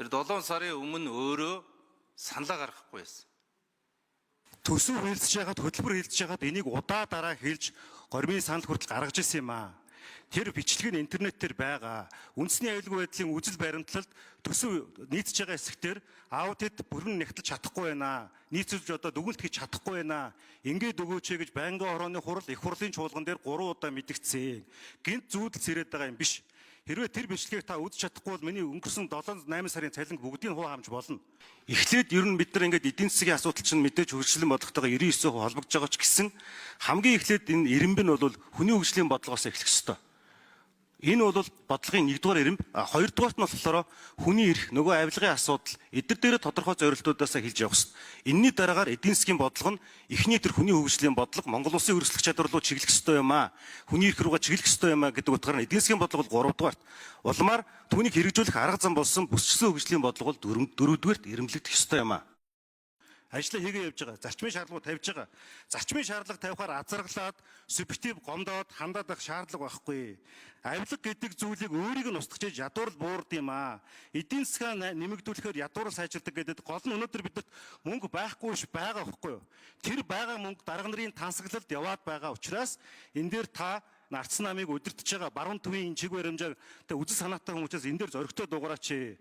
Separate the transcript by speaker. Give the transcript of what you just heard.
Speaker 1: Тэр 7 сарын өмнө өөрөө саналаа гаргахгүй байсан.
Speaker 2: Төсөв хэлцэж байгаад, хөтөлбөр хэлцэж байгаад энийг удаа дараа хэлж гормын санал хүртэл гаргаж ирсэн юм аа. Тэр бичлэг нь интернет дээр байгаа. Үндэсний аюулгүй байдлын үзэл баримтлалд төсөв нийцэж байгаа хэсэгтэр аудит бүрэн нэгтэлж чадахгүй байна. Нийцүүлж одоо дүгнэлт хийж чадахгүй байна. Ингээд өгөөч гэж байнгын хорооны хурал, их хурлын чуулган дээр 3 удаа мэдгдсэн. Гинт зүүдэл сэрээд байгаа юм биш. Хэрвээ тэр бичлэгийг та үзэж чадахгүй бол миний өнгөрсөн 7 8 сарын цалинг бүгдийг хуу хамж болно. Эхлээд ер нь бид нар ингээд эдийн засгийн асуудал чинь мэдээж хөгжлийн бодлоготойгоо 99% холбогдож байгаа ч гэсэн хамгийн эхлээд энэ ирэмб нь бол хүний хөгжлийн бодлогоос эхлэх ёстой. Энэ бол бодлогын нэгдүгээр ирэмб, хоёрдугаарт нь болохоор хүний эрх, нөгөө авилгын асуудал эдгээр дээр тодорхой зорилтуудаас хэлж явах хэрэгтэй. Энийний дараагаар эдийн засгийн бодлого нь эхний тэр хүний хөгжлийн бодлого Монгол улсын өрсөлдөх чадвар руу чиглэх ёстой юм аа. Хүний эрх рүүгээ чиглэх ёстой юм аа гэдэг утгаар нь эдийн засгийн бодлого бол гуравдугаарт. Улмаар түүнийг хэрэгжүүлэх арга зам болсон бүсчсэн хөгжлийн бодлого бол дөрөвдүгээрт эрэмблэгдэх ёстой юм аа. Ажлаа хийгээ явж байгаа. Зарчмын шаардлагууд тавьж байгаа. Зарчмын шаардлага тавихаар азаргалаад, субъектив гомдоод хандаад байх шаардлага байхгүй. Авилга гэдэг зүйлийг өөрийг нь устгах гэж ядуурл буурд юм аа. Эдийн засгаа нэмэгдүүлэхээр ядуурл сайжирдаг гэдэг гол нь өнөөдөр бидэд мөнгө байхгүй ш байгаа байхгүй юу? Тэр байгаа мөнгө дарга нарын тансаглалд яваад байгаа учраас энэ дээр та нарцсан намыг удирдах байгаа баруун төвийн чиг баримжаар тэ үзэл санаатай хүн учраас энэ дээр зоригтой дугаараач.